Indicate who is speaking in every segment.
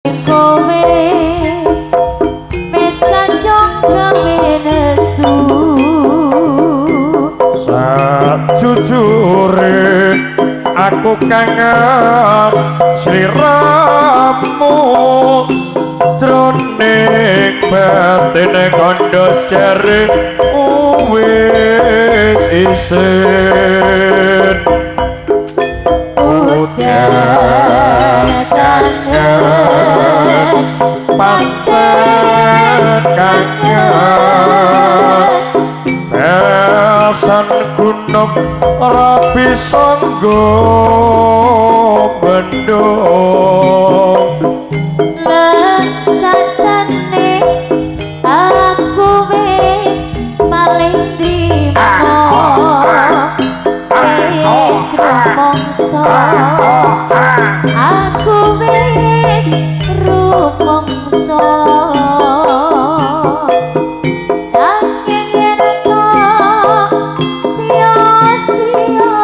Speaker 1: Kowe wis kadung gawe nesu.
Speaker 2: Sajujure aku kangen sliramu, jroning batine kandha jare wis isin. Udan kangen pancen kangen, besan gunung ora bisa nggo bendung.
Speaker 1: Sajane aku wis paling trimo, wis rumangsa, aku wis rumangsa. Nanging yen to sia-sia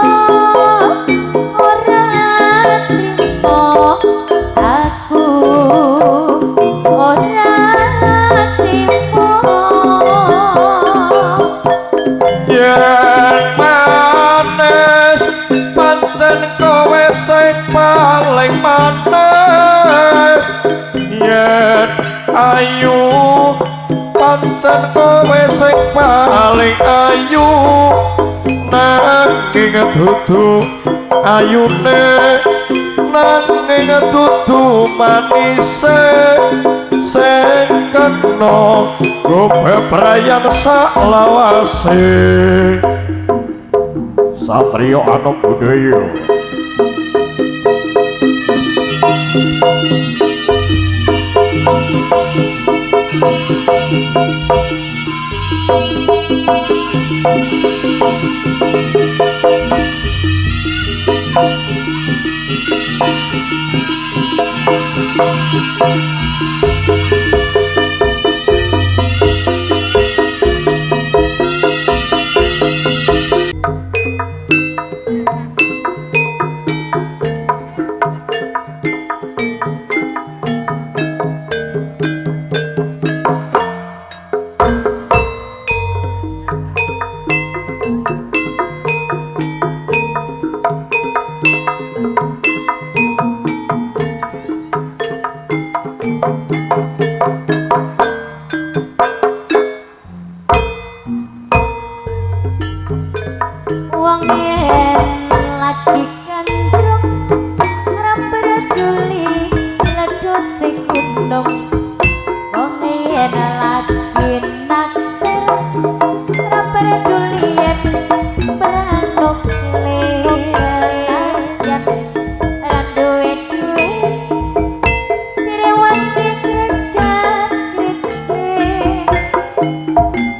Speaker 1: ora trimo, aku ora trimo.
Speaker 2: Yen manis pancen kowe sing paling manis, yen ayu pancen kowe sing paling ayu, nanging dudu ayune, nanging dudu manise, sing kena go bebrayan saklawase. Satrio Anom Budaya.
Speaker 1: Wong yen lagi gandrung ora peduli ledose gunung. Wong yen lagi naksir ora peduli yen pranuk yen ora duwe duit direwangi kerja-kerja.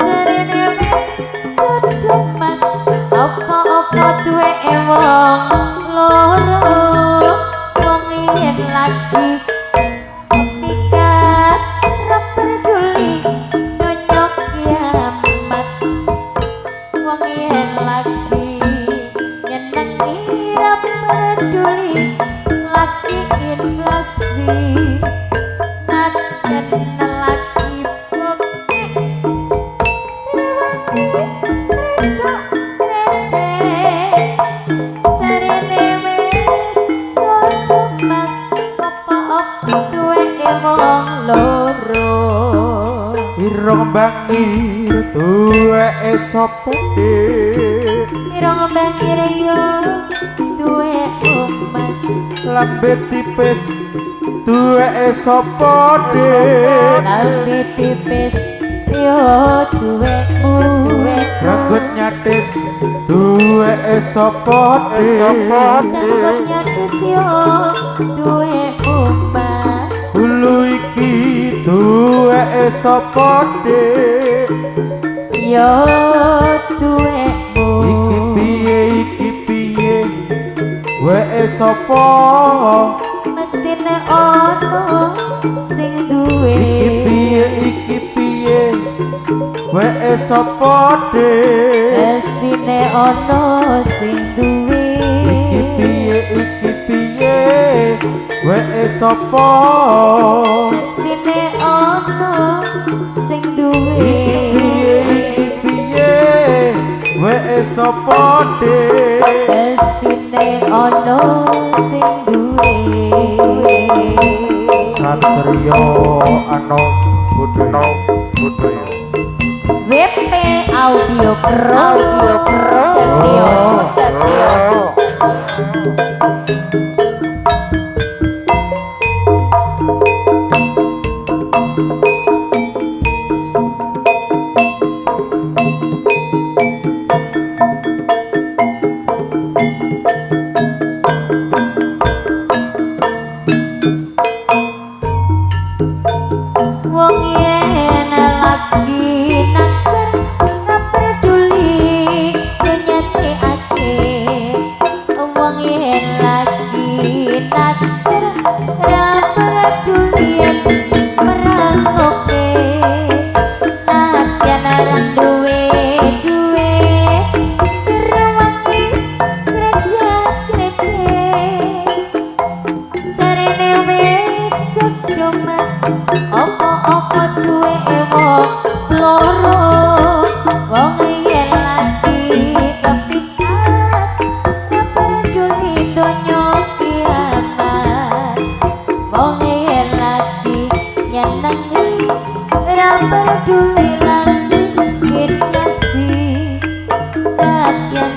Speaker 1: Jarene wis jodoh mas, apa-apa duweke wong loro. Wong yen lagi pikat ora peduli donya kiamat. Wong yen lagi nyenengi ora peduli lagi inflasi. Najan lagi bokek direwangi krecok krecek. Jarene wis jodoh mas, apa-apa duweke wong loro.
Speaker 3: Irung bangir duweke sapa Dik?
Speaker 1: Irung bangir yo duwekmu mas,
Speaker 3: Lambe tipis duweke sapa Dik?
Speaker 1: lambe tipis yo duwekmu.
Speaker 3: Janggut nyatis duweke sapa Dik?
Speaker 1: Janggut nyatis yo duwekmu mas,
Speaker 3: Hulu iki duweke sapa Dik?
Speaker 1: yo duwekmu.
Speaker 3: Iki piye, iki piye, weke sapa?
Speaker 1: Mestine ono sing duwe.
Speaker 3: Iki piye, iki piye, weke sapa Dik?
Speaker 1: Mestine ono sing duwe.
Speaker 3: Iki piye, iki piye, Weke sapa?
Speaker 1: Mestine ana sing duwe.
Speaker 3: Iki piye iki piye weke sapa dik?
Speaker 1: Mestine ana sing duwe.
Speaker 3: Satrio Anom Budoyo Budoyo.
Speaker 1: WP Audio Pro Audio Pro Audio. Wong yen lagi naksir ora peduli dunyane akeh. Wong yen lagi naksir ora peduli perang oke. Nadyan ora duwe duwe direwangi kerja-kerja. Sarene wis jodoh mas, apa-apa duwe wong loro. Wong yen lagi kepikat ora peduli donya kiamat. Wong yen lagi nyenengi ora peduli lagi kinasih. Nadyan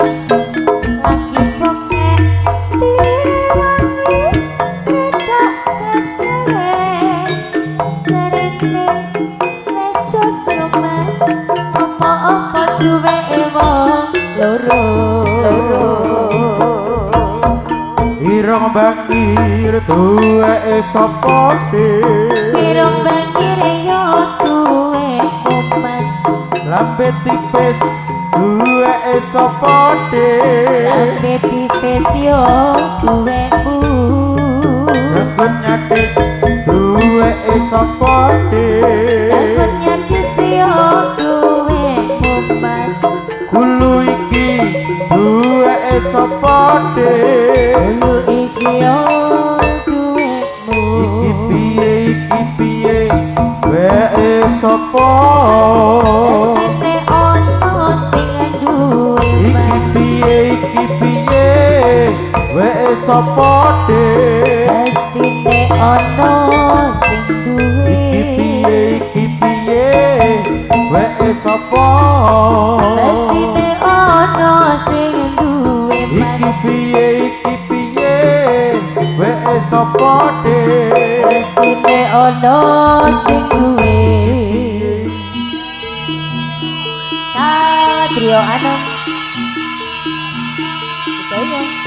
Speaker 1: lagi bokek direwangi kredak-kredek. Jarene wis jodoh mas, apa-apa duwe wong loro.
Speaker 3: Irung bangkir duweke sapa dik?
Speaker 1: Irung bangkir yo duwekmu mas.
Speaker 3: Lambe tipis duweke sapa dik?
Speaker 1: Lambe tipis yo duwekmu.
Speaker 3: Jenggot nyatis duweke sapa dik?
Speaker 1: Jenggot nyatis yo duwekmu mas.
Speaker 3: Gulu iki duweke sapa dik?
Speaker 1: Gulu iki yo duwekmu.
Speaker 3: Iki piye weke sapa?
Speaker 1: Mestine ono sing duwe
Speaker 3: Iki piye weke sapa dik?
Speaker 1: Mestine ono sing duwe.
Speaker 3: Iki piye weke sapa?
Speaker 1: Mestine ono sing duwe mas.
Speaker 3: Iki piye weke sapa dik?
Speaker 1: Mestine ono sing duwe. Satrio Anom Budoyo.